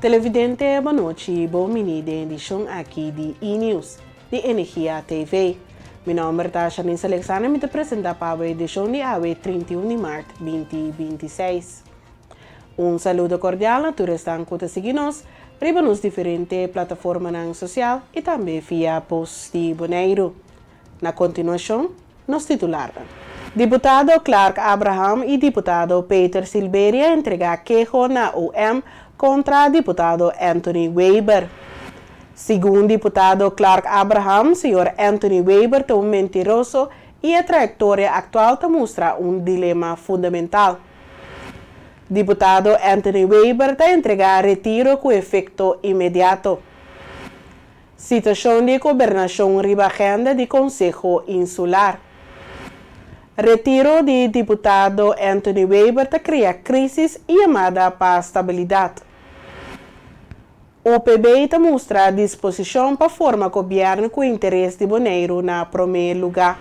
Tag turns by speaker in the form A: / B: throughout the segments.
A: Televidente, bon nochi, bon bini den edishon aki di E-News di Energia TV. Mi nòmber ta Shanice Alexander, mi ta presentá pa e edishon di awe, 31 di mart 2026. Un saludo kordial na tur esnan ku ta sigui nos riba nos diferente plataformanan sosial i tambe via Post di Boneiru. Na kontinuashon, nos titular. Diputado Clark Abraham i diputado Peter Silberie a entregá keho na OM kontra diputado Anthony Weber. Segun diputado Clark Abraham, señor Anthony Weber ta un mentiroso i e trayektoria aktual ta mustra un dilema fundamental. Diputado Anthony Weber ta entregá retiro ku efekto inmediato. Situashon di gobernashon riba agenda di Konseho Insular. Retiro di diputado Anthony Weber ta krea krísis i yamada pa stabilidat. UPB ta mustra disposishon pa forma gobièrnu ku interes di Boneiru na promé lugá.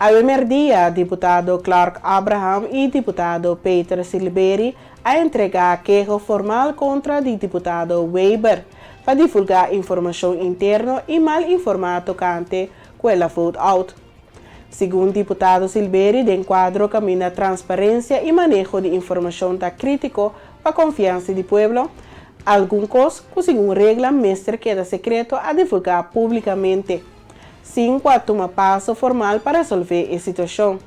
A: Awe mèrdia, diputado Clark Abraham i diputado Peter Silberie a entregá keho formal kontra di diputado Weber pa divulgá informashon interno i mal informá tokante ku el a vote out. Segun diputado Silberie, den kuadro kaminda transparensia i maneho di informashon ta krítiko pa konfiansa di pueblo, algun kos ku segun regla mester keda sekreto a divulgá públikamente, sin ku a tuma paso formal pa resolvé e situashon.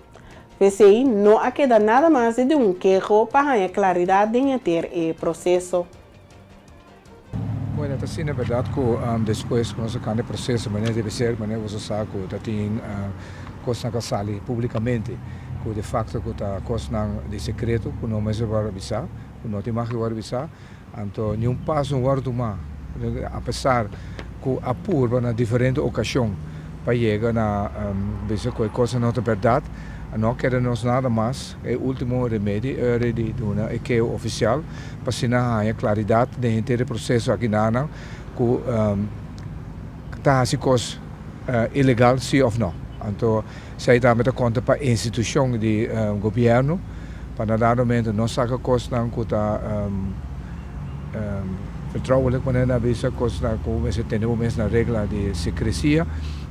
A: P'esei no a keda nada mas di un keho pa haña klaridat den henter e proseso.
B: Bueno, ta asina berdat ku despues ku nos a kanda e proseso manera debe ser, manera boso sa ku ta tin kosnan ku a sali públikamente ku de fakto ku ta kosnan di sekreto ku no mester wòrdu bisá, ku no tin mag di wòrdu bisá. Anto niun paso no wòrdu tumá apesar ku a purba na diferente okashon pa yega na bisa ku e kosnan no ta bèrdat. No a keda nos nada mas e último remedi ora di duna e keho ofisial pa asina haña klaridat den henter e proseso aki nanan ku ta hasi kos ilegal si òf no. Anto esei tambe ta konta pa institushon di gobièrnu pa na dado momento no saka kosnan ku ta vertrouwelijk manera nan a bisa, kosnan ku mester tene bo mes na regla di sekresia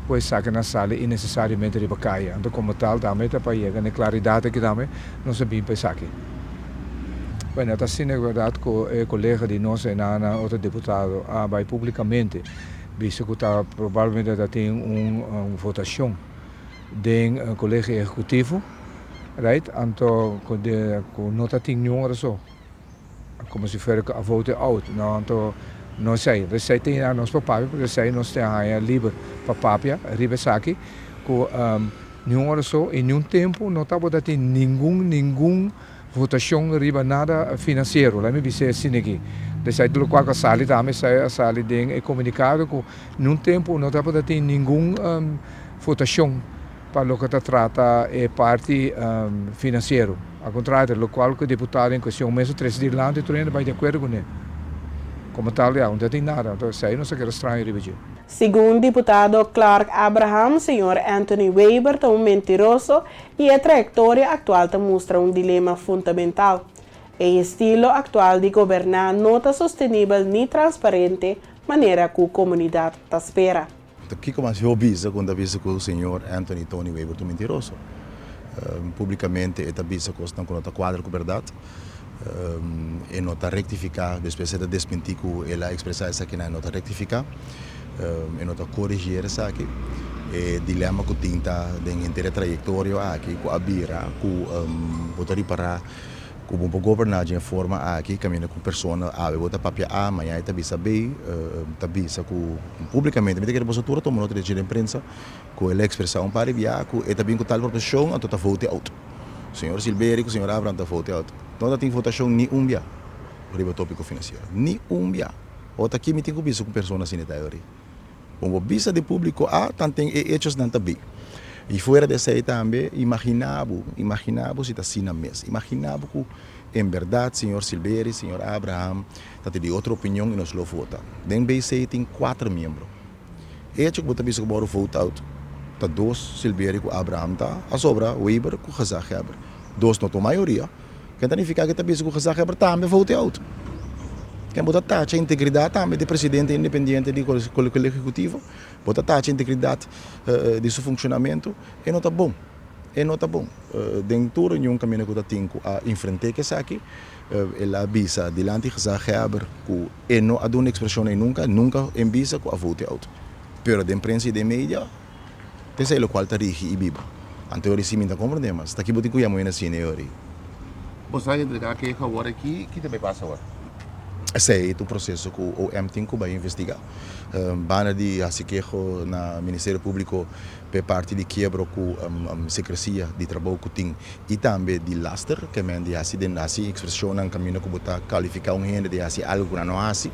B: ku esakinan sali innesesariamente riba kaya. Anto komo tal tambe ta pa yega na e klaridat aki tambe nos a bin pa esaki. Bueno, ta asina bèrdat ku e kolega di nos einan, otro diputado a bai públikamente bisa ku ta probablemente ta tin un votashon den Kolegio Ehekutivo, right? Anto ku ku no ta tin niun ora so, komo si fuera ku a vote out, no? Anto no esei, esei tin na nos por papia pasobra esei nos tin a haña liber pa papia riba esaki ku niun ora so i niun tempu no tabata tin ningun ningun Votashon riba nada finansiero, laat mi bis'é asina aki. Desai di lokual ku a sali tambe, esei a sali den e komunikado ku niun tempu no tabata tin ningun votashon pa loke ta trata e parti finansiero. Al kontrario, lokual ku e diputado en kuestion mes a trese dilanti tur hende bai di akuerdo kuné. Komo tal ya, no ta tin nada, anto esei nos a keda straño riba dje.
A: Segun diputado Clark Abraham, señor Anthony Weber ta un mentiroso i e trayektoria aktual ta mustra un dilema fundamental. E estilo aktual di goberná no ta sostenibel ni transparente manera ku komunidat ta spera.
C: Ta kiko mas yo bisa ku ta bisa ku señor Anthony Tony Weber ta un mentiroso? Publikamente e ta bisa kosnan ku no ta kuadra ku bèrdat. E no ta rektifiká, despues e ta desmentí ku el a ekspresá esakinan, e no ta rektifiká, e no ta korigier esaki. E dilema ku tin ta den henter e trayektorio aki ku a bira ku bo ta ripará ku bo por goberná dje forma aki kaminda ku persona awe bo ta papia A, mañana e ta bisa B, ta bisa ku públikamente mi ta kere boso tur a tuma nota di dje den prensa ku el a ekspresá un par di bia ku e ta bin ku tal proposishon anto ta vote out. Señor Silverio ku señor Abraham ta vote out. No ta tin votashon ni un bia riba topiko finansiero. Ni un bia. Ota aki mi tin ku bisa ku persona asina ta ori. Bon bo bisa den publiko A, tanten e echosnan ta B. I fuera di esei tambe, imagina bo, imagina bo si ta asina mes. Imagina bo ku en bèrdat señor Silverio i señor Abraham ta tin di otro opinion i nos lo vota. Den BC tin kuater miembro. Echo ku bo ta bisa ku bo a vote out ta dos Silverio ku Abraham ta a sobra Weber ku Gezaghebber. Dos no ta un mayoria. Ken ta nifiká ku e ta bisa ku Gezaghebber tambe vote out? Ken bo ta tacha integridat tambe di presidente independiente di Kolegio Ehekutivo, bo ta tacha integridat di su funshonamentu, e no ta bon, e no ta bon. Den tur reunion kaminda ku ta tin ku a enfrent'é ku esaki, el a bisa dilanti gezaghèber ku e no a duna ekspreshon ei nunka, nunka en bisa ku a vote out. Pero den prensa i den media ta esei lokual ta rigi i biba. Anto ora si mi ta komprendé mas. Ta ki bo tin ku yama asina e ora ei?
D: Bo sa entregá keho awor aki, ki ta bai pasa awor?
C: Esei ta un proseso ku OM tin ku bai investigá. Banda di hasi keho na Ministerio Públiko pa e parti di kiebro ku sekresia di trabou ku tin i tambe di laster, ke men di hasi den hasi ekspreshonnan kaminda ku bo ta kalifiká un hende di hasi algu ku nan no hasi.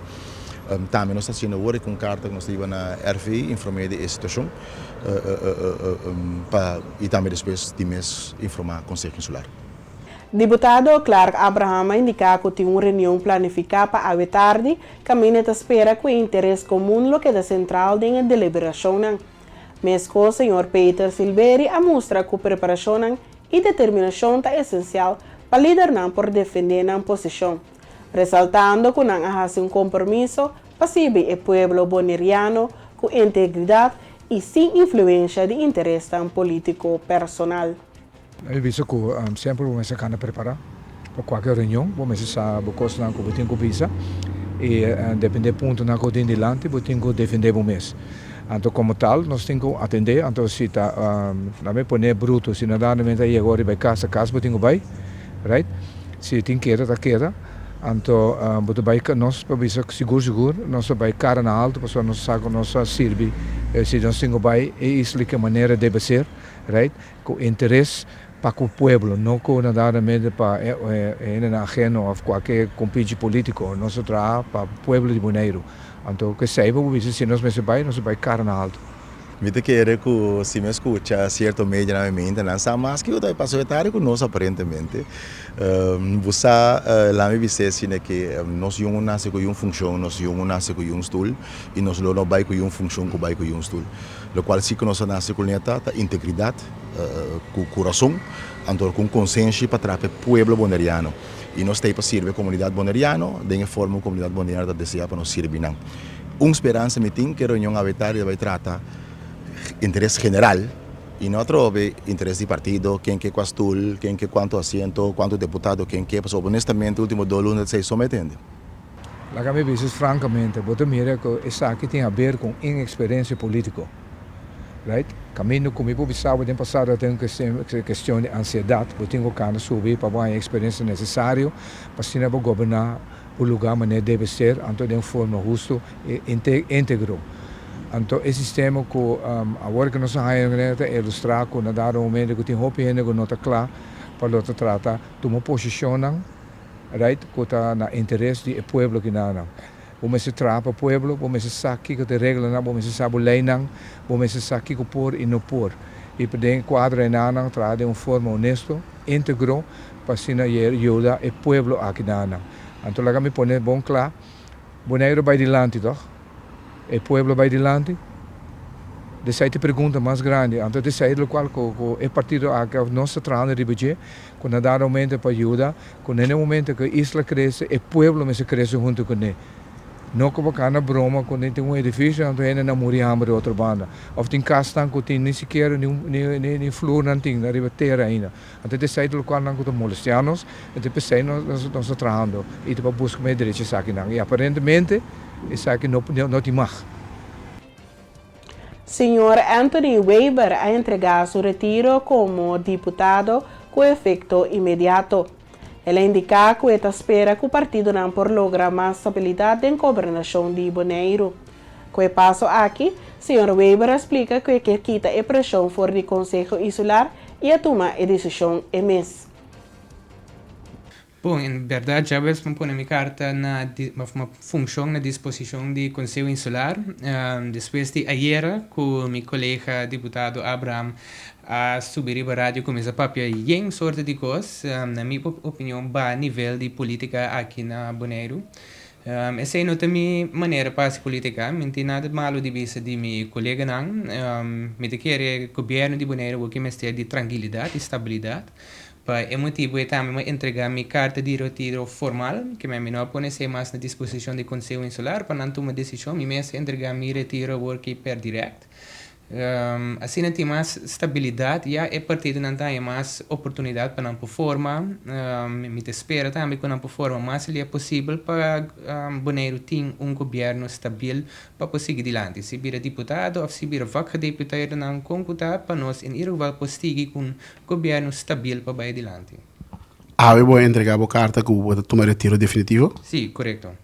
C: Tambe nos ta hasiendo awor ku un karta ku nos ta hiba na RVI inform'é di e situashon pa i tambe despues di mes informá Konseho Insular.
A: Diputado Clark Abraham a indiká ku tin un reunion planifiká pa awe tardi kaminda ta spera ku e interes komun lo keda sentral den e deliberashonnan. Meskos señor Peter Silberi a mustra ku preparashonnan i determinashon ta esensial pa lidernan por defendé nan posishon, resaltando ku nan a hasi un kompromiso pa sirbi e pueblo boneriano ku integridat i sin influensha di interesnan polítiko personal.
B: Mi bisa ku semper bo mester kanda prepará pa kualke reunion, bo mester sa bo kosnan ku bo tin ku bisa i depende puntonan ku tin dilanti bo tin ku defende bo mes. Anto komo tal nos tin ku atendé, anto si ta laga mi pone bruto si no dado ta yega ora di bai kas ta kas bo tin ku bai, right? Si tin keda ta keda, anto bo ta bai nos por bisa sigur sigur nos ta bai kara na alto pasobra nos sa ku nos a sirbi si nos tin ku bai e isla ke manera debe ser, right? Ku interes pa ku pueblo, no ku nadadamente pa hendenan ajeno of kualke kompinchi politiko. Nos ta traha pa pueblo di Boneiru. Anto ku esei bo por bisa si nos mester bai, nos ta bai kara na alto.
C: Mi ta kere ku si mi a skucha sierto medianan mi mente nan sa mas kiko ta e paso etario ku nos aparentemente. Bo sa laat mi bis'é asina ke nos yungu nase ku yun funshon, nos yungu nase ku yun stul i nos lo no bai ku yun funshon ku bai ku yun stul. Lokual si ku nos a nase ku neta ta integridat, ku kurason, anto ku un konsenshi pa trata e pueblo boneriano. I nos ta ei pa sirbi e komunidat boneriano den e forma ku komunidat boneriano ta deseá pa nos sirbi nan. Un speransa mi tin ku e reunion awe tardi ta bai trata interes general i no atrobe interes di partido, ken ke kua stul, ken ke kuantu asiento, kuantu deputado ken ke, pasobra honestamente ultimo dos luna ta esei so mi a tende.
B: Laga mi bisa francamente, bo ta mira cu esaki tin haber cu inexperiencia politico, right? Caminda cu mi por bisa bo den pasado a tin un cuestion di ansiedad, bo tin cu cana subi pa bo haña experiencia necesario pa asina bo goberna bo lugar manera debe ser, anto den un forma husto y integro. Anto e sistema cu awor cu nos a haña ta ilustra cu na dado momento cu tin hopi hende cu no ta cla pa lo ta trata tuma posicionnan, Right, ku ta na interes di e pueblo kinanan. Bo mester traha pa pueblo, bo mester sa kiko ta e reglanan, bo mester sa bo leinan, bo mester sa kiko por i no por. I pa den e kuadro enanan traha den un forma honesto, integro, pa asina yuda e pueblo akinanan. Anto laga mi pone bon kla, Boneiru bai dilanti tòg? E pueblo bai dilanti? Desei ta e pregunta mas grandi. Anto desei lokual ku e partido aki òf nos ta trahando riba dje, ku na dado momento pa yuda, ku na e momento ku e isla krese, e pueblo mester krese huntu kuné. No ku bo kana broma ku tin un edifisio anto hende na muri hamber di otro banda. Òf tin kasnan ku tin ni sikiera ni flurnan tin riba tera ainda. Anto desei ta lokual nan ku ta molestia nos, anto p'esei nos ta trahando i ta pa buska pa e derecho esakinan. I aparentemente esaki no no tin mag.
A: Señor Anthony Wever a entregá su retiro komo diputado ku efekto inmediato. El a indiká ku e ta spera ku partidonan por logra mas stabilidat den gobernashon di Boneiru. Ku e paso aki, señor Wever a splika ku e ke kita e preshon for di Konseho Insular i a tuma e desishon e mes.
E: Bon, en bèrdat djabes mi pone mi karta na òf mi funshon na disposishon di Konseho Insular. Despues di ayera ku mi kolega diputado Abraham a subi riba radio kuminsá papia yen sorte di kos, na mi opinion baha nivel di politika aki na Boneiru. Esei no ta mi manera pa hasi politica. Mi no tin nada malu di bisa di mi coleganan. Mi ta kere gobierno di Boneiru bo ke mester di trankilidad y stabilidad. Pa e motibu ei tambe mi a entregá mi karta di retiro formal, ke mi no a pone esei mas na disposishon di Konseho Insular pa nan tuma desishon. Mi mes a entregá mi retiro awor ki per dirèkt. Asina tin mas stabilidat, ya e partidonan ta haña mas oportunidat pa nan por forma. Mi ta spera tambe ku nan por forma mas lia posibel pa Boneiru tin un gobièrnu stabil pa por sigui dilanti. Si bira diputado òf si bira vakgedeputeerdenan kon ku ta pa nos in ieder geval por sigui ku un gobièrnu stabil pa bai dilanti.
D: Awe bo a entrega bo karta ku bo ta tuma retiro definitivo?
E: Sí, korekto.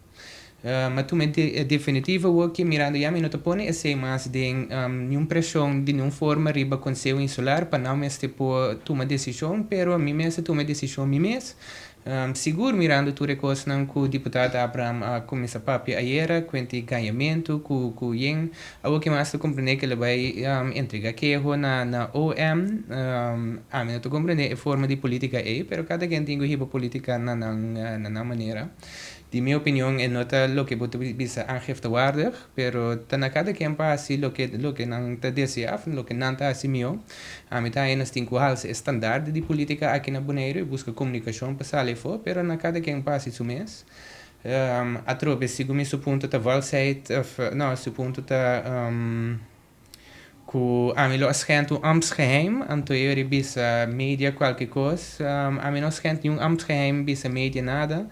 E: Ma tuma e definitivo awoki mirando ya mi no ta pone esei mas den niun preshon di niun forma riba Konseho Insular pa nan mester por tuma desishon, pero mi mester tuma e desishon mi mes. Sigur mirando tur e kosnan ku diputado Abraham a kuminsá papia ayera kuenti gañamentu ku ku yen awoki mas ta komprendé ke lo bai entrega keho na na OM. Ami no ta komprendé e forma di politika ei, pero kada ken tin ku hiba politika na nan na nan manera. Di mi opinion e no ta loke bo ta bisa aangiftewaardig, pero ta na kada ken pa hasi loke loke nan ta desea of loke nan ta hasi mihó. Ami ta haña nos tin ku halsa e standaard di politika aki na Boneiru i buska komunikashon pa sali afó, pero na kada ken pa hasi su mes. Atrobe sigun mi su punto ta valsheid of no su punto ta Ku ami lo a schend un ambtsgeheim, anto e ora bisa media kualke kos. Ami no a schend niun ambtsgeheim bisa media nada.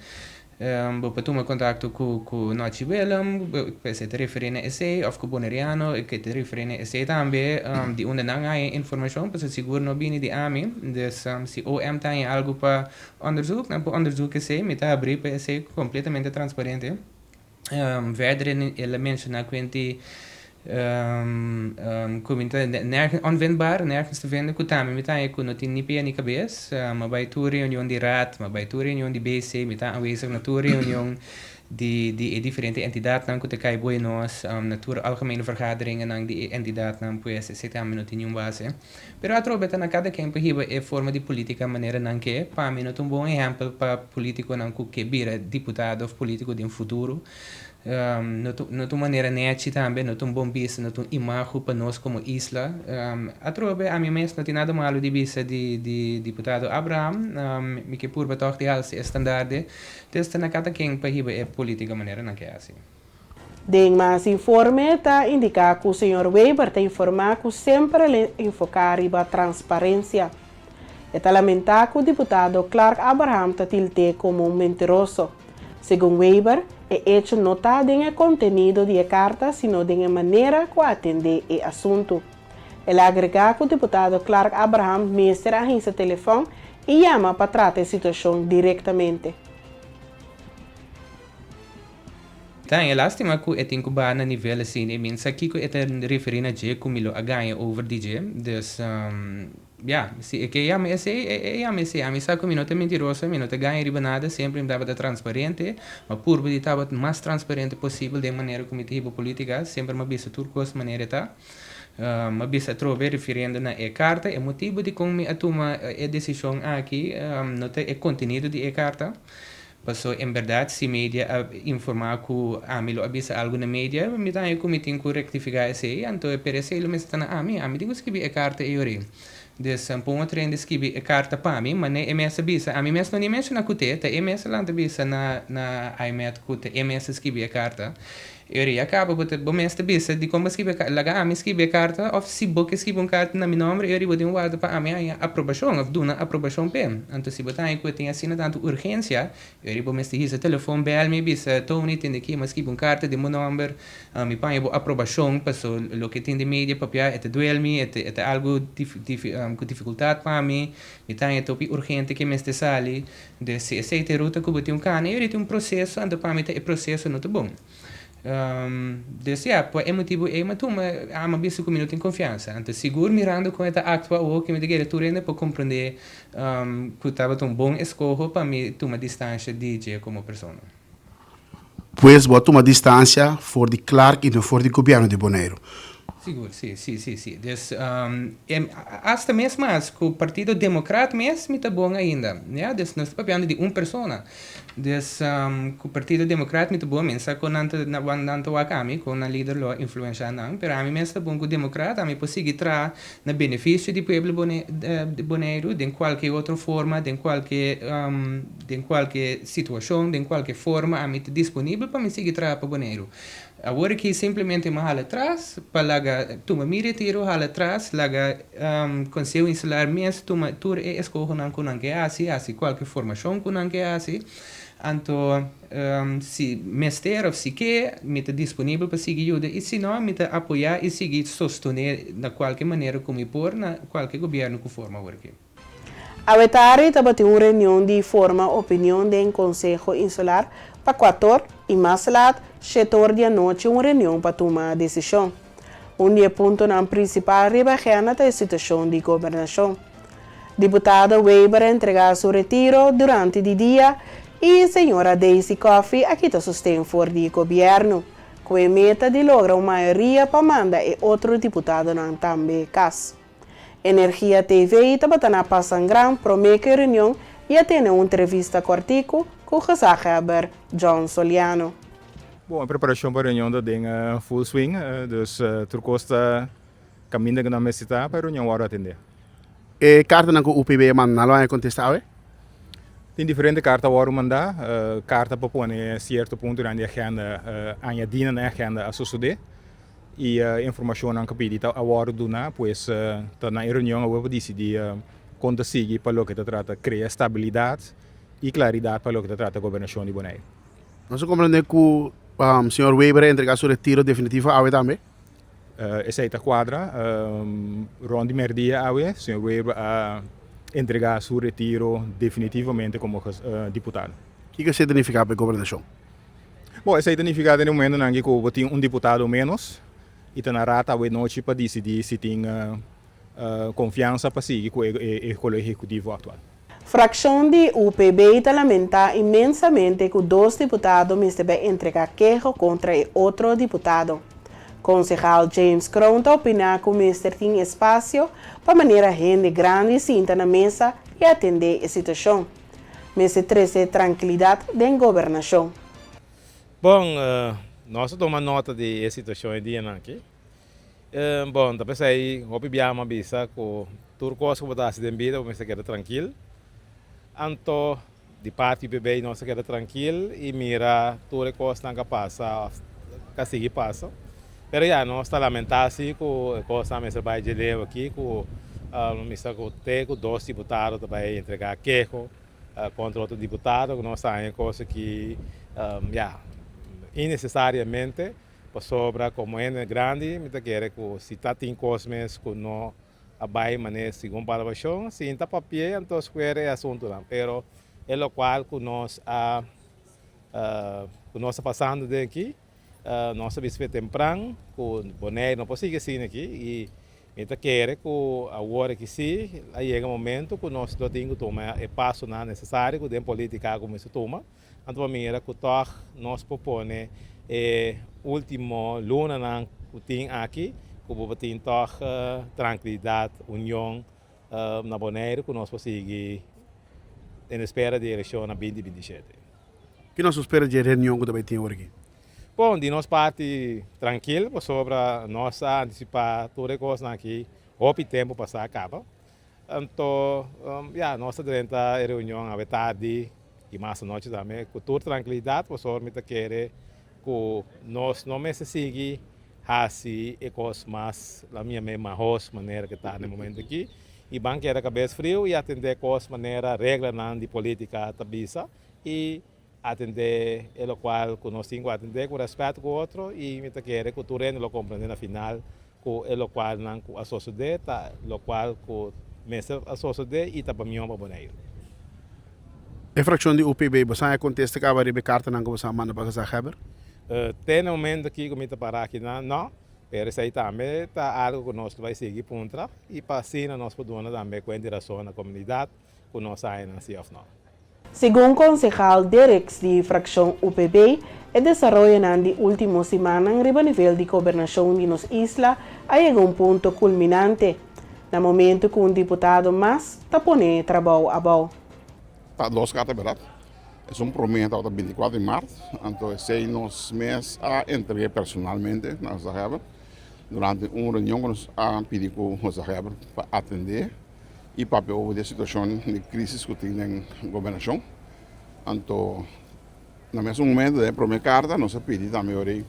E: Bo por tuma kontakto ku ku Nochi Willem, pues e ta referí na esei, òf ku Boneriano, ke ta referí na esei tambe. Di unda nan haña e informashon, pasobra sigur no bini di ami. Dus si OM ta haña algu pa onderzoek, nan por onderzoek esei. Mi ta habrí pa esei kompletamente transparente. Verder el a menciona cu enti cu mi ta nergens onvindbaar, nergens te vinden, cu tambe mi ta haña cu no tin ni pia ni cabes. Mi a bay tur reunion di raad, mi a bay tur reunion di BC, mi ta aanwezig na tur reunion di di e diferente entidadnan cu ta cay boe nos, na tur algemene vergaderingennan di e entidadnan, pues esey tambe no tin niun base. Pero atrobe ta na kada ken pa hiba e forma di politica manera nan ke. Pa mi no ta un bon ehempel pa politiconan cu ke bira diputado of politico den futuro. No ta no ta un manera nechi tambe, no ta un bon bista, no ta un imago pa nos como isla. Atrobe ami mes no tin nada malo di bisa di di diputado Abraham. Mi ke purba tog di halsa e standaarde. Dus ta na kada ken pa hiba e politica manera nan ke haci.
A: Den mas informe ta indiká ku señor Wever ta informá ku semper el a enfoká riba transparensia. E ta lamentá ku diputado Clark Abraham ta tilt'é komo un mentiroso. Segun Wever, e echo no ta den e kontenido di e karta sino den e manera ku a atendé e asuntu. El a agregá ku diputado Clark Abraham mester a hinsa telefòn i yama pa trata e situashon direktamente.
E: Ta e lastima ku e tin ku baha na nivel asina. I mi sa kiko e ta referí na dje ku mi lo a gaña over di dje. Dus, ya, si e ke yama esei, e yama esei. Ami sa ku mi no ta mentiroso, mi no ta gaña riba nada, semper mi tabata transparente. Ma purba di tabata mas transparente posibel den manera ku mi ta hiba politika. Semper mi a bisa tur kos manera e ta. Mi a bisa atrobe refiriendo na e karta, e motibu dikon mi a tuma e desishon aki no ta e kontenido di e karta. Paso en berdad si media a informa cu ami lo a bisa algo na media, mi ta haña cu mi tin cu rectifica esey, anto e pero esey lo mester ta na ami, ami tin cu skibi e carta ey ori. Dus pon otro hende skibi e carta pa mi, mane e mes a bisa, ami mes no ni menciona cu te, ta e mes a lanta bisa na na IMET cu ta e mes a skibi e carta. E ora ya caba bo ta bo mes ta bisa dikon bo skibi e carta, laga ami skibi e carta of si bo ke skibi un carta na mi nomber e ora bo tin warda pa ami haña aprobacion of duna aprobacion p'e. Anto si bo ta haña cu e tin asina tanto urgencia e ora bo mester hisa telefon bel mi bisa Tony tende aki mi a skibi un carta den bo nomber mi paña bo aprobacion paso loke tin den media papia e ta duel mi e ta e ta algo cu dificultad pa mi, mi ta haña topi urgente ke mester sali. Dus si esei ta e ruta ku bo tin un kana, e ora tin un proseso, anto pa mi ta e proseso no ta bon. Dus ya, pa e motibu ei mi a tuma, ami a bisa ku mi no tin konfiansa. Anto sigur mirando kon e ta aktua awor ku mi ta kere tur hende por komprendé ku tabata un bon eskoho pa mi tuma distansha di dje komo persona.
D: Pues bo a tuma distansia for di Clark i no for di gobièrnu di Boneiru.
E: Sigur, si, si, si, si. Dus, hasta mes mas, ku Partido Demokrat mes mi ta bon ainda. Ya, dus nos ta papiando di un persona. Dus, ku Partido Demokrat mi ta bon, mi sa kon nan ta, nan ta wak ami, kon nan lider lo a influensha nan, pero ami mes ta bon ku Demokrat, ami por sigui traha na benefisio di pueblo Bone, di Boneiru den kualke otro forma, den kualke, den kualke situashon, den kualke forma, ami ta disponibel pa mi sigui traha pa Boneiru. Awor aki simplemente mi a hala atras pa laga tuma mi retiro, hala atras, laga Conseho Insular mes tuma tur e eskohonan ku nan ke hasi, hasi kualke formashon ku nan ke hasi. Anto si mester òf si ke, mi ta disponibel pa sigui yuda i si no, mi ta apoyá i sigui sostené na kualke manera ku mi por na kualke gobièrnu ku forma awor aki.
A: Awe tardi tabatin un reunion di forma opinion den Konseho Insular pa kuator i mas lat shetor di anochi un reunion pa tuma desishon. Un di e puntonan prinsipal riba agenda ta e situashon di gobernashon. Diputado Weber a entregá su retiro durante di dia i señora Daisy Coffie a kita sosten for di gobièrnu, ku e meta di logra un mayoria pa manda e otro diputadonan tambe kas. Energia TV tabata na Pasangran promé ku e reunion i a tene un entrevista kòrtiku ku gezaghebber John Soliano.
F: Bon, e preparashon pa reunion ta den full swing, dus tur kos ta kaminda ku nan mester ta pa e reunion wòrdu atendé.
D: E kartanan ku UPB a manda nan lo haña kontesta awe?
F: Tin diferente karta a wòrdu mandá, karta pa pone sierto puntonan di agenda añadí na e agenda a sosodé. E informacionnan cu pidi ta a wordo duna, pues ta na e reunion awe pa dicidi con ta sigui pa loke ta trata crea stabilidad y claridad pa loke ta trata gobernacion di Bonaire.
D: Nos a comprende cu señor Weber a entrega su retiro definitivo awe tambe?
F: Esey ta cuadra. Rond di merdia awe señor Weber a entrega su retiro definitivamente como diputado.
D: Kico esey ta nifica pa e gobernacion?
F: Bon, esei ta nifiká den e momentonan aki ku bo tin un diputado ménos i ta na rat awe nochi pa disidí si tin konfiansa pa sigui ku e Kolegio Ehekutivo aktual.
A: Frakshon di UPB ta lamentá inmensamente ku dos diputado mester bai entregá keho kontra e otro diputado. Konsehal James Kroon ta opiná ku mester tin espasio pa manera hende grandi sinta na mesa i atendé e situashon. Mester trese trankilidat den gobernashon.
G: Bon, nos a tuma nota di e situashon e dianan aki. Bon, ta p'esei hopi biaha mi a bisa ku tur kos ku bo ta hasi den bida bo mester keda trankil. Anto di parti UPB nos a keda trankil i mira tur e kosnan ku a pasa òf ku a sigui pasa. Pero ya, nos ta lamentá si ku e kosnan mester bai dje leu aki ku mester ku te ku dos diputado ta bai entregá keho kontra otro diputado ku nos ta haña kos aki ya innesesariamente pasobra komo hende grandi mi ta kere ku si ta tin kos mes ku no a bai manera segun palabrashon sinta papia anto skuer e asuntunan pero e lokual ku nos a ku nos ta pasando den aki. Nos a bisa tempran ku Bonaire no por sigui asina aki i mi ta kere ku awor aki si a yega momento ku nos lo tin ku tuma e pasonan nesesario ku den politika ku mester tuma anto pa mira ku tòg nos por pone e ultimo lunanan ku tin aki ku bo por tin tòg trankilidat, union na Bonaire ku nos por sigui en espera di elekshon na binti 27.
D: Ki nos por spera dje reunion ku ta bai tin ora aki?
G: Bon, di nos parti trankil pasobra nos a antisipá tur e kosnan aki hopi tempu pasá kaba. Anto, ya, nos ta drenta e reunion awe tardi i mas anochi tambe ku tur trankilidat pasobra mi ta kere ku nos no mester sigui hasi e kos mas la mia me mahos manera ku ta na e momento aki i ban keda kabes friu i atendé kos manera reglanan di politika ta bisa i atendé e lokual ku nos tin ku atendé ku rèspèt ku otro i mi ta kere ku tur hende lo komprendé na final ku e lokualnan ku a sosodé ta lokual ku mester a sosodé i ta pa mihó pa Boneiru.
D: E frakshon di UPB, bo sa e kontesta kaba riba e kartanan ku bo sa manda pa gezaghebber?
G: Te na momento aki ku mi ta para akinan, no. Pero esei tambe ta algu ku nos lo bai sigui puntra i pa asina nos por duna tambe kuenta i rason na komunidat ku nos a haña nan si òf no.
A: Segun konsehal Derks di frakshon UPB, e desaroyonan di último simannan riba nivel di gobernashon di nos isla a yega un punto kulminante, na momentu ku un diputado mas ta pone trabou abou.
H: Ta dos karta bèrdat. Esun promé tabata bintikuater di mart, anto esei nos mes a entreg'é personalmente na Gezaghèber durante un reunion ku nos a pidi ku Gezaghèber pa atendé i papia over di e situashon di krisis ku tin den gobernashon. Anto na mesun momento den e promé karta nos a pidi tambe ora ei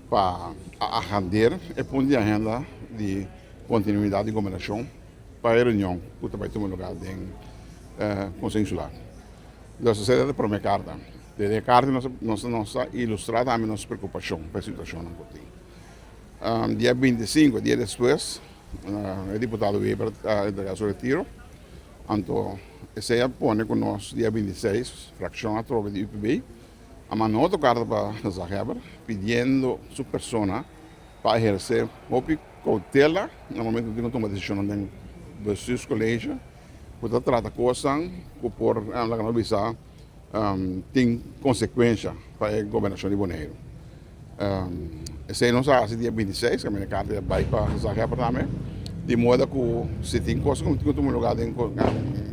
H: pa a agendeer e punto di agenda di kontinuidat di gobernashon pa e reunion ku ta bai tuma lugar den Konseho Insular. Entonces esei ta e promé karta. Den e karta nos nos a ilustrá tambe nos preokupashon pa e situashonnan ku tin. Dia bintisinko, dia despues, e diputado Wever a entrega su retiro. Anto esei a pone ku nos dia bintiseis, frakshon atrobe di UPB a manda otro karta pa Gezaghebber pidiendo su persona pa ehersé hopi koutela na momento ku tin ku tuma desishonnan den bestuurscollege ku ta trata kosnan ku por laga nos bisa tin konsekuensha pa e gobernashon di Boneiru. Esei nos a hasi dia bintiseis, kaminda karta ya bai pa Gezaghebber tambe, di moda ku si tin kos ku tin ku tuma lugá den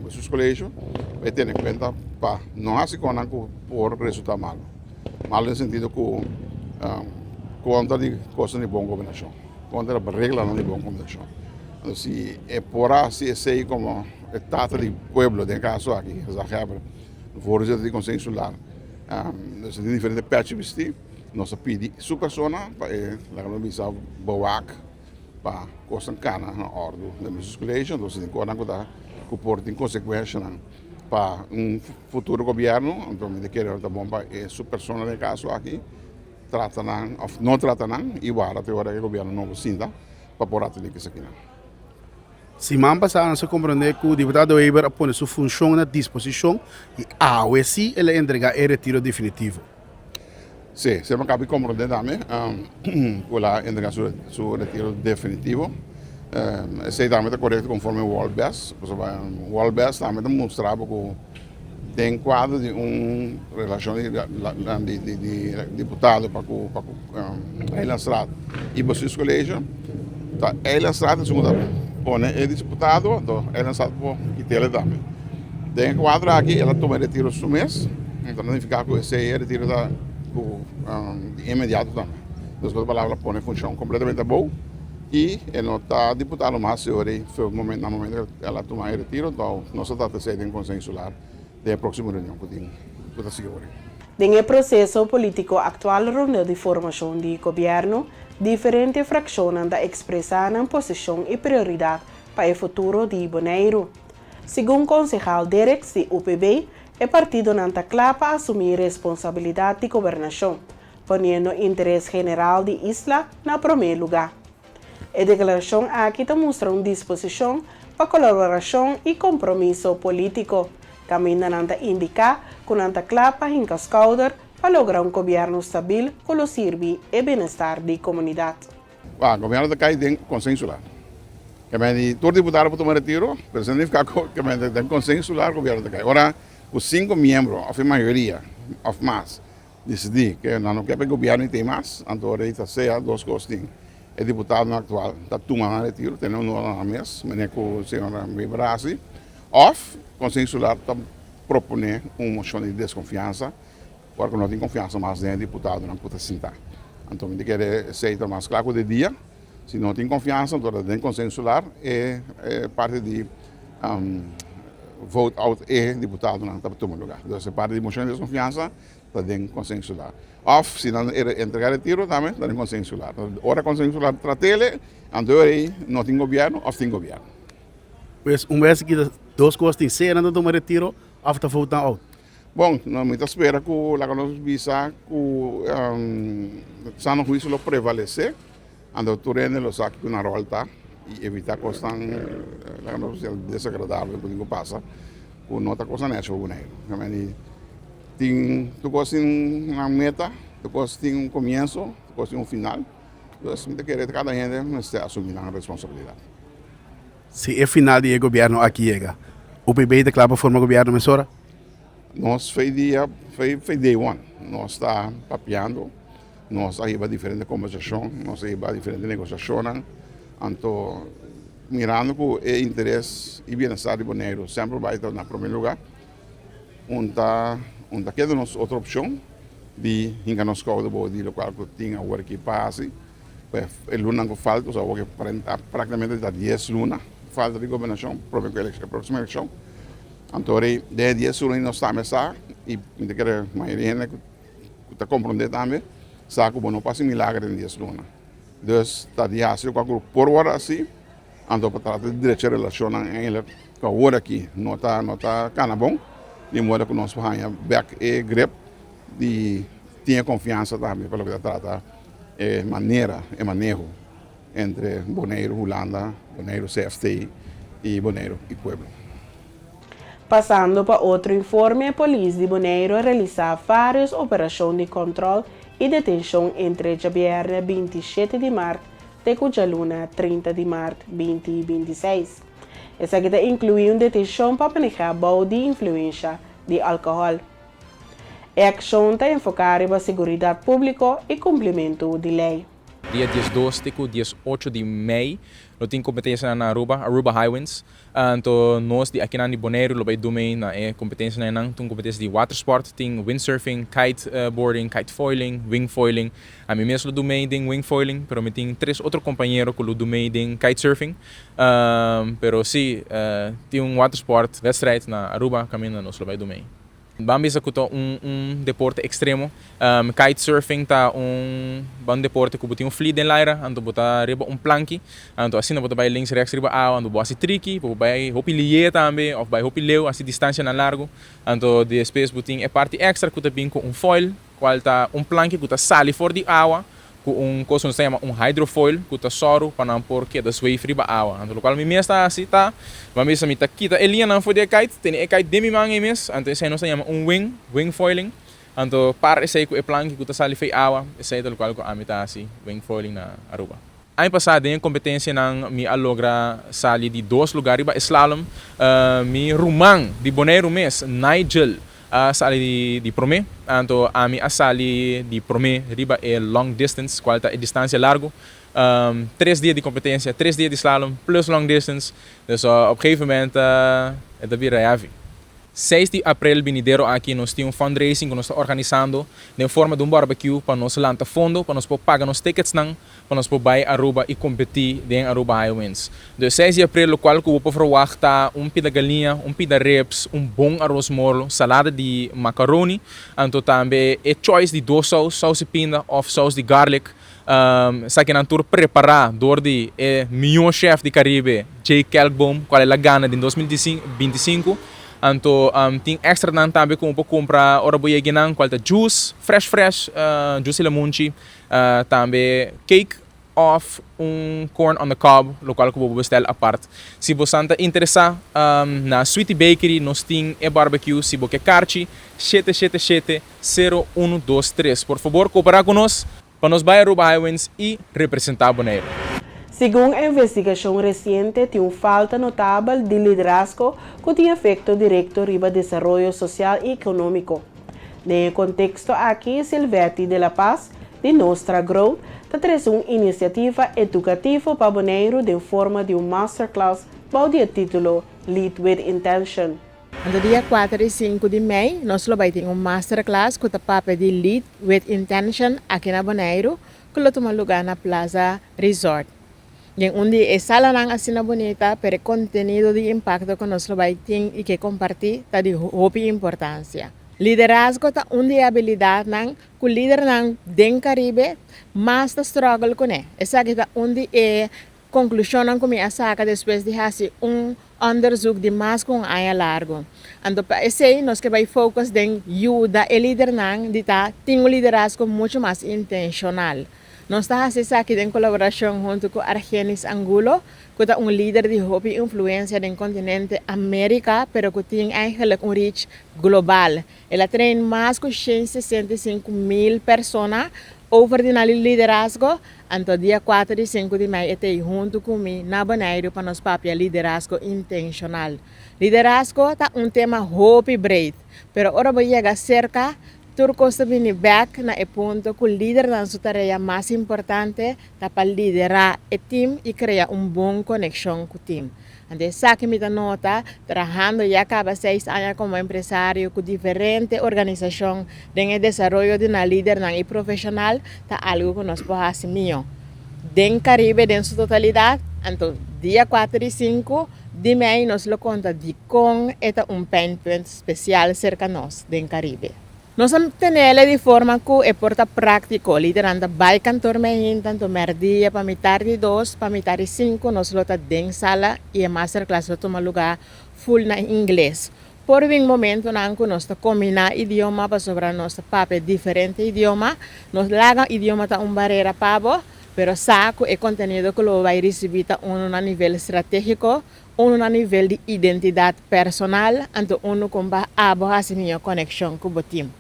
H: bestuurscollege bai tene kuenta pa no hasi kosnan ku por resultá malu. Malu den sentido ku kontra di kosnan di bon gobernashon, kontra di reglanan di bon gobernashon. Si e por hasi esei komo e tata di pueblo den e kaso aki, Gezaghebber, voorzitter di Konseho Insular, nos tin diferente pèchi bistí, nos a pidi su persona pa e laga nos bisa bewak pa kosnan kana na òrdu den bestuurscollege, entonces tin kosnan ku ta ku por tin konsekuenshanan pa un futuro gobièrnu, anto mi ta kere ta bon pa e su persona den e kaso aki trata nan òf no trata nan i warda te ora e gobièrnu nobo sinta pa por atendé ku esakinan.
D: Siman pasá nos a komprondé ku diputado Wever a pone su funshon na disposishon i awe sí el a entregá e retiro definitivo.
H: Sí, siman kabi komprondé tambe ku el a entregá su retiro definitivo. Esei tambe ta korekto konforme Wolbes, pasobra Wolbes tambe ta mustra bo ku den kuadro di un relashon di diputado pa ku Eilandsraad i Bestuurscollege ta Eilandsraad esun ku ta pone e diputado anto Eilandsraad por kit'el tambe. Den e kuadro aki el a tuma e retiro su mes ta nifiká ku esei e retiro ta ku di inmediato tambe. Dus ku otro palabra pone funshon kompletamente abou. I e no ta diputado mas e ora ei na momento ku el a tuma e retiro, enton nos ta trata esei den Konseho Insular den e próksimo reunion ku tin ku ta sigui ora ei.
A: Den e proseso polítiko aktual rondó di formashon di gobièrnu, diferente frakshonnan ta ekspresá nan posishon i prioridat pa e futuro di Boneiru. Segun konsehal Derks di UPB, e partidonan ta kla pa asumí responsabilidat di gobernashon, poniendo interes general di isla na promé lugá. E deklarashon aki ta mustra un disposishon pa kolaborashon i kompromiso polítiko, kaminda nan ta indiká ku nan ta kla pa hinka skouder pa logra un gobièrnu stabil ku lo sirbi e bienestar di komunidat.
H: Wak, gobièrnu ta kai den Konseho Insular. Kemey di tur diputado por tuma retiro, pero esei no signifiká ku kemey den Konseho Insular gobièrnu ta kai. Ora ku sinku miembro òf e mayoria òf mas Disidí ke nan no ke pa e gobièrnu i tin mas, anto ora ei ta sea dos kos tin. E diputadonan aktual ta tuma nan retiro, tene honor na nan mes, manera ku señora Wever a hasi, òf Konseho Insular ta proponé un moshon di deskonfiansa ora ku no tin konfiansa mas den e diputadonan ku ta sintá. Anto mi ta kere esei ta mas kla ku de dia. Si no tin konfiansa, anto ora den Konseho Insular e parti di vote out e diputadonan ta tuma lugar. Entonces e parti di moshon di deskonfiansa ta den Konseho Insular. Òf si nan entrega retiro tambe ta den Konseho Insular. Ora Konseho Insular trat'el, anto ora ei no tin gobièrnu òf tin gobièrnu.
D: Pues un bes kita dos kos tin, sea nan ta tuma retiro òf ta vote nan out.
H: Bon, mi ta spera ku laga nos bisa ku sano huisio lo prevalesé. Anto tur hende lo sa kiko nan ròl ta i evitá kosnan laga nos bisa desagradabel ku tin ku pasa ku no ta kosnan necho pa Boneiru. Kemey tin tur kos tin nan meta, tur kos tin un komienso, tur kos tin un final. Entonces mi ta kere kada hende mester asumí nan responsabilidat.
D: Si e final di e gobièrnu aki yega, UPB ta kla pa forma gobièrnu mesora?
H: Nos fei dia, fei fei day one, nos ta papiando, nos a hiba diferente kombersashon, nos a hiba diferente negosiashonnan, anto mirando ku e interes i bienestar di Boneiru semper bai ta na promé lugá, un ta un ta keda nos otro opshon di hinka nos skouder bou di lokual ku tin awor aki pa hasi. E lunanan ku falta, osea awor ki praktikamente ta dies luna falta di gobernashon prome ku e próksimo elekshon. Anto rei den e dies luna nos tambe sa i mi ta kere mayoria hende ku ta komprondé tambe sa ku bo no por hasi milager den dies luna. Dus ta di hasi lokual ku por wòrdu hasi anto pa trata di drecha relashonnan eindelijk ku awor aki no ta no ta kana bon di moda ku nos por haña bèk e grip di tin e konfiansa tambe pa loke ta trata e manera, e maneho entre Boneiru, Hulanda, Boneiru CFT i Boneiru i pueblo.
A: Pasando pa otro informe, polis di Boneiru a realisá vários operashon di kòntròl i detenshon entre djabièrnè 27 di mart te ku djaluna 30 di mart 2026. Esaki ta inkluí un detenshon pa manehá bou di influensha di alkohòl. E akshon ta enfoká riba seguridat públiko i kumplimentu di lei.
F: Dia 12 te ku 18 di mei lo tin kompetensianan na Aruba, Aruba Highwinds. Anto nos di akinan di Boneiru lo bai dumei na e kompetensianan einan. Tin un kompetensia di watersport, tin windsurfing, kite boarding, kite foiling, wing foiling. Ami mes lo dumei den wing foiling, pero mi tin tres otro kompañero ku lo dumei den kitesurfing. Pero si, tin un watersport wedstrijd na Aruba kaminda nos lo bai dumei. Ban bisa ku ta un un deporte ekstremo. Kite surfing ta un ban deporte ku bo tin un fli den laira, anto bo ta riba un planki, anto asina bo ta bai links rèks riba awa, anto bo hasi triki, bo por bai hopi lié tambe òf bai hopi leu, hasi distansianan largu. Anto despues bo tin e parti èkstra ku ta bin ku un foil, Cual ta un planki cu ta sali for di awa cu un cos cu nos ta yama un hydrofoil cu ta soru pa nan por keda zweef riba awa. Anto locual mi mes ta haci ta, bo a bisa mi ta kita e liñanan for di e kite, tene e kite den mi man ei mes, anto esei nos ta yama un wing, wing foiling. Anto par esei cu e planki cu ta sali fei awa, esei ta locual cu ami ta haci wing foiling na Aruba. Aña pasá den e kompetensianan mi a logra sali di dos lugar riba e slalom. Mi ruman di Boneiru mes, Nigel, a sali di promé. Anto ami a sali di promé riba e long distance, kual ta e distansia largu. Tres dia di kompetensia, tres dia di slalom plus long distance. Dus op gegeven moment e ta bira heavy. Seis di aprel binidero aki nos tin un fundraising ku nos ta organisando den forma di un barbecue pa nos lanta fondo pa nos por paga nos ticketsnan pa nos por bai Aruba y competi den Aruba High Winds. Dus seis di april locual cu bo por verwacht ta un pida galiña, un pida ribs, un bon aros molo, salada di macaroni, anto tambe e choice di dos saus, saus di pinda of saus di garlic. Esakinan tur prepara door di e miho chef di Caribe, Jake Kelkboom, cual el a gana den 2025. Anto tin extranan tambe cu bo por cumpra ora bo yega nan, cual ta juice, fresh fresh, juice di lamunchi. Tambe cake of un corn on the cob, locual cu bo por bestel apart. Si bosan ta interesa na Sweetie Bakery nos tin e barbecue si bo ke karchi 777 0123. Por fabor coopera cu nos pa nos bay Aruba Highwinds y representa Bonaire.
A: Segun e investigashon resiente tin un falta notabel di liderazgo ku tin efekto direkto riba desaroyo sosial i ekonómiko. Den e konteksto aki Silvetti de la Paz di Nostra Growth ta trese un inisiativa edukativo pa Boneiru den forma di un masterclass bou di e título Lead with Intention.
I: Anto dia kuater i sinku di mei nos lo bai tin un masterclass ku ta papia di Lead with Intention aki na Boneiru ku lo tuma lugá na Plaza Resort. Den un di e salanan asina bunita, pero e kontenido di impakto ku nos lo bai tin i ke kompartí ta di hopi importansia. Liderazgo ta un di e abilidatnan ku lidernan den Karibe mas ta struggle kuné. Esaki ta un di e konklushonnan ku mi a saka despues di hasi un onderzoek di mas ku un aña largu. Anto pa esei nos ke bai focus den yuda e lidernan di ta tin un liderazgo muchu mas intenshonal. Nos ta hasi esaki den kolaborashon huntu ku Argenis Angulo, ku ta un lider di hopi influensia den kontinente Amerika pero ku tin eigenlijk un reach global. El a train mas ku 165 mil persona. over di nan liderazgo, anto dia kuater i sinku di mei e ta ei huntu ku mi na Boneiru pa nos papia liderazgo intenshonal. Liderazgo ta un tema hopi breed, pero ora bo yega serka, tur kos ta bini bek na e punto ku lidernan su tarea mas importante ta pa liderá e tim i krea un bon konekshon ku tim. Anto esaki mi ta nota trahando ya kaba seis aña komo empresario ku diferente organisashon den e desaroyo di nan lidernan i profeshonal ta algu ku nos por hasi mihó den Karibe den su totalidat. Anto dia kuater i sinku di mei nos lo konta dikon e ta un pijnpunt spesial serka nos den Karibe. Nos a tenele di forma ku e por ta práktiko. Lidernan ta bai kantor mei tantu mèrdia pa mitar di dos pa mitar di sinku nos lo ta den sala i e masterclass lo tuma lugá ful na ingles. Por bin momentunan ku nos ta kombiná idioma pasobra nos ta papia diferente idioma. No laga idioma ta un barera pa bo, pero sa ku e kontenido ku lo bo bai risibí ta unu na nivel stratégiko Unu na nivel di identidat personal, anto unu kon pa abo hasi mihó konekshon ku bo tim.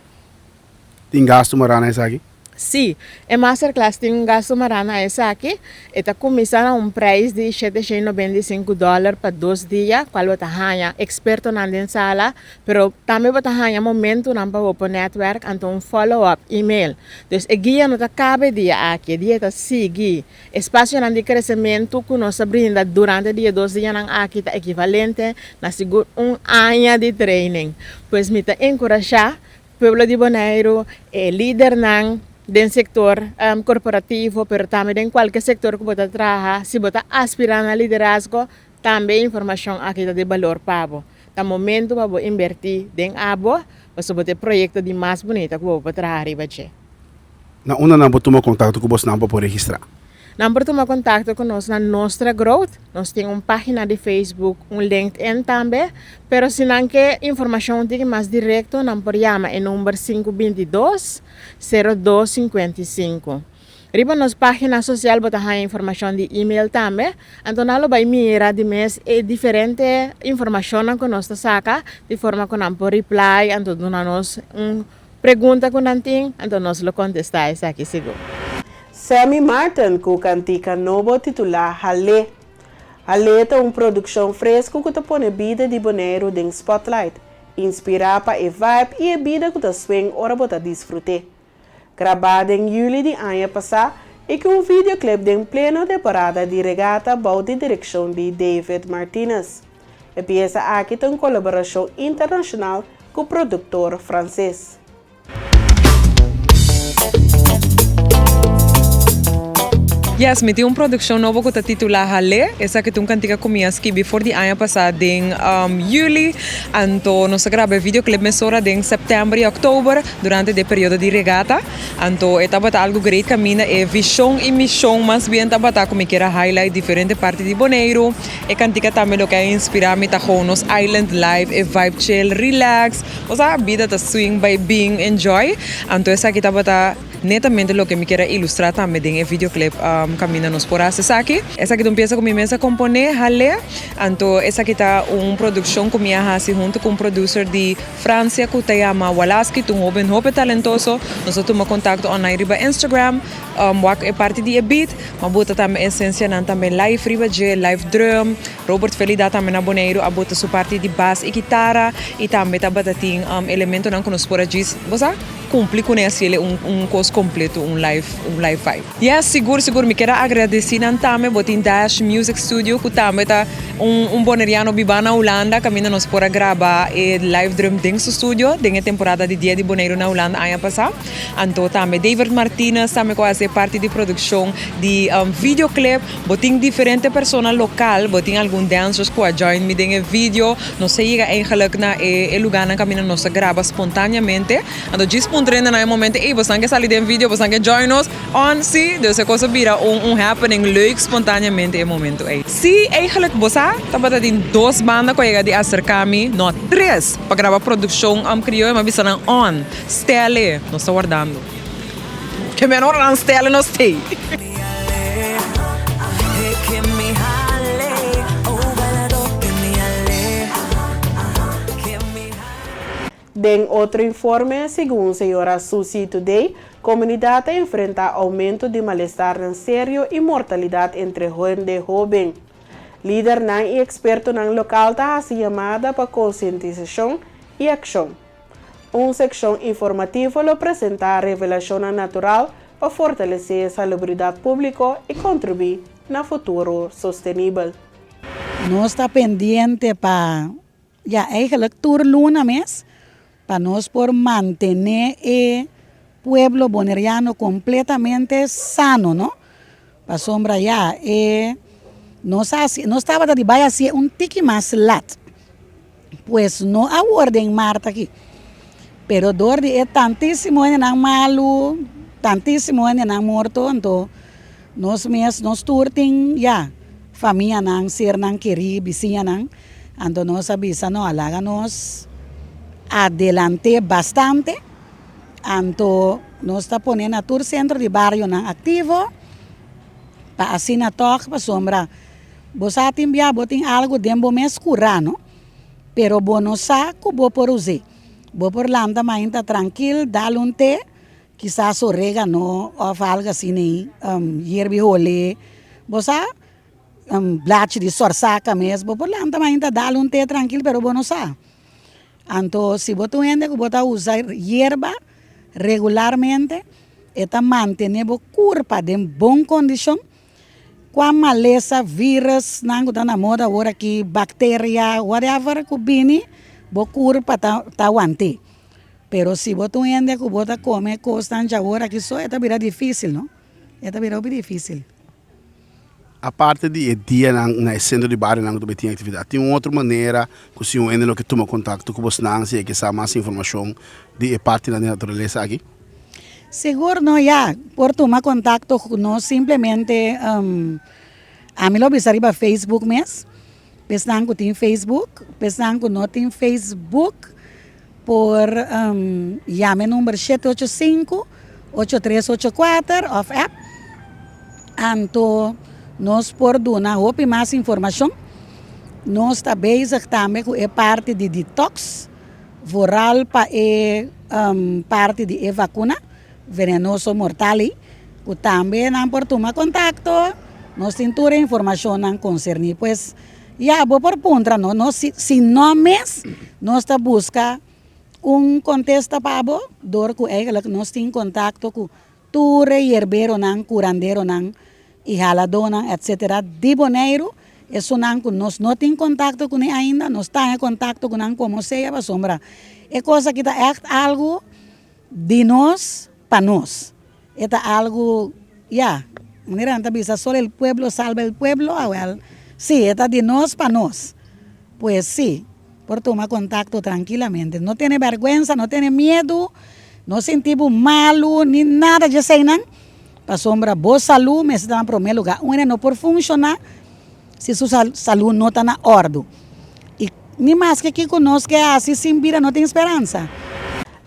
D: Tin gastu mará na esaki?
I: Sí, e masterclass tin un gastu mará na esaki. E ta kuminsá na un prijs di 795 dòler pa dos dia, kual bo ta haña ekspertonan den sala, pero tambe bo ta haña momentunan pa bo por nètwèrk, anto un follow-up email. Dus e guia no ta kaba e dia aki, e dia ta sigui. Espasionan di kresementu ku nos ta brinda durante di e dos dianan aki ta ekivalente na sigur un aña di training. Pues mi ta enkurashá pueblo di Boneiru, e lidernan den sektor korporativo pero tambe den kualke sektor ku bo ta traha, si bo ta aspirá na liderazgo, tambe e informashon aki ta di balor pa bo. Ta momentu pa bo inbertí den abo pasobra bo ta e proyekto di mas bunita ku bo por traha riba dje.
D: Na unda nan por tuma kontakto ku bosnan pa por registrá?
I: Nan por tuma kontakto ku nos na Nostra Growth. Nos tin un página di Facebook, un LinkedIn tambe. Pero si nan ke informashon un tiki mas direkto, nan por yama e number 522, 02 55. Riba nos página sosial bo ta haña informashon di email tambe. Anto nan lo bai mira di mes e diferente informashonnan ku nos ta saka, di forma ku nan por reply anto duna nos un Pregunta ku nan tin, anto nos lo kontestá esaki sigur.
A: Sammy Martin ku kantika nobo titulá Halé. Halé ta un produkshon fresku ku ta pone bida di Boneiru den spotlight, inspirá pa e vibe i e bida ku ta swing ora bo ta disfrut'é. Grabá den yüli di aña pasá i ku un videoclip den pleno temporada di regata bou di direkshon di David Martinez. E piesa aki ta un kolaborashon internashonal ku produktor franses.
J: Yes, mi tin un produkshon nobo ku ta titulá Halé. Esaki ta un kantika ku mi a skibi for di aña pasá den yüli. Anto nos a graba e videoclip mesora den sèptèmber i òktober durante di e periodo di regata. Anto e tabata algu great kaminda e vishon i mishon mas bien tabata ku mi kier a highlight diferente parti di Boneiru. E kantika tambe loke a inspirá mi ta gewoon nos island life, e vibe chill, relax, osea bida ta swing bai bin, enjoy. Anto esaki tabata netamente loke mi kier a ilustrá tambe den e videoclip kaminda nos por hasi esaki. Esaki ta un piesa ku mi mes a komponé, Halé. Anto esaki ta un produkshon ku mi a hasi huntu ku un producer di Francia ku ta yama Walaski, ta un hoben hopi talentoso. Nos a tuma kontakto online riba Instagram. Wak e parti di e beat, ma bota tambe esencianan tambe live riba dje, live drum. Robert Felida tambe na Boneiru a bota su parti di bas y kitara y tambe tabata tin elementonan cu nos por a djis, bo sa, cumpli cune haciele un un cos completo, un live un live vibe. Yes, sigur sigur mi kier a agradeci nan tambe, bo tin Dash Music Studio cu tambe ta un un Boneriano biba na Hulanda caminda nos por a graba e live drum den su studio den e temporada di Dia di Boneiru na Hulanda aña pasa. Anto tambe David Martinez tambe ku a hasi parti di produkshon di videoclip. Bo tin diferente persona lokal, bo tin algun dancers ku a join mi den e video. Nos a yega eigenlijk na e lugánan kaminda nos a graba spontaneamente. Anto djis puntra hende na e momento, ey bosan ke sali den video, bosan ke join nos? On, si. Dus e kos a bira un happening leuk spontaneamente e momento ey. Si, eigenlijk bo sa tabata tin dos banda ku a yega di aserká mi, no tres, pa graba produkshon krioyo, mi a bisa nan on. Stelle, nos ta wardando. Ke men ora nan stelle nos tei.
A: Den otro informe, segun señora Susie Today, komunidat ta enfrentá oumento di malestarnan serio i mortalidat entre hende hóben. Lidernan i ekspertonan lokal ta hasi yamada pa konsientisashon i akshon. Un sekshon informativo lo presentá revelashonnan natural pa fortalesé salubridat públiko i kontribuí na futuro sostenibel.
K: Nos ta pendiente pa Ya, eigenlijk tur luna mes, pa nos por mantené e pueblo boneriano kompletamente sano, no? Pasobra ya, e nos a hasi, nos tabata di bai hasié un tiki mas lat, pues no awor den mart aki, pero dor di e tantísimo hendenan malu, tantísimo hendenan morto, anto nos mes, nos tur tin, ya, famianan, sernan kerí, bisiñanan. Anto nos a bisa no a laga nos adelante bastante, anto nos ta pone na tur sentro di barionan aktivo pa asina tòg pasobra bo sa tin bia bo tin algu den bo mes kurá no, pero bo no sa ku bo por us'é, bo por lanta mainta trankil dal un te kisas oregano òf algu asina ei yerbi hole bo sa. Un blachi di sorsaka mes bo por lanta mainta dal un te trankil pero bo no sa. Anto si bo ta un hende ku bo ta usa yerba regularmente e ta mantene bo kurpa den bon kondishon. Kua malesa, virus nan ku ta na moda awor aki, bakteria, whatever ku bini bo kurpa ta ta want'é. Pero si bo ta un hende ku bo ta kome kosnan djawor aki so e ta bira difisil no, e ta bira hopi difisil.
D: Aparte di e dianan na e sentro di barionan ku ta bai tin aktividat, tin un otro manera ku si un hende lo ke tuma kontakto ku bosnan si e ke sa mas informashon di e partinan di naturalesa aki?
K: Sigur no, ya. Por tuma kontakto ku nos simplemente ami lo bisa riba Facebook mes, p'esnan ku tin Facebook, p'esnan ku no tin Facebook por yama e number shete ocho sinku, ocho tres ocho kuater òf app. Anto nos por duna hopi mas informashon. Nos ta bezig tambe ku e parti di detox, vooral pa e parti di e vakuna venenoso mortal ei, ku tambe nan por tuma kontakto. Nos tin tur e informashonnan konserní. Pues ya bo por puntra nos, nos si no mes nos ta buska un kontesta pa bo dor ku eigenlijk nos tin kontakto ku Tur e yerberonan, kuranderonan i haladónan etc. Di Boneiru, esunnan ku nos no tin kontakto kuné ainda, nos ta haña kontakto ku nan komo sea pasobra e kos aki ta ègt algu di nos pa nos. E ta algu, ya, manera nan ta bisa solo el pueblo salva el pueblo, awèl, sí, e ta di nos pa nos. Pues sí. Por tuma kontakto trankilamente. No tene bèrgwensa, no tene miedu, no sinti bo malu ni nada dje eseinan, pasobra bo salú mester ta na promé lugá. Un hende no por funshoná si su salú no ta na òrdu. I ni maske kiko nos ke hasi sin bida no tin speransa.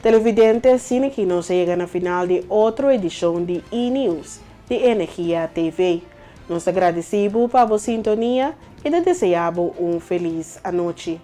A: Televidente, asina ki nos a yega na final di otro edishon di E-News di Energia TV. Nos ta gradisí bo pa bo sintonia i ta deseá bo un felis anochi.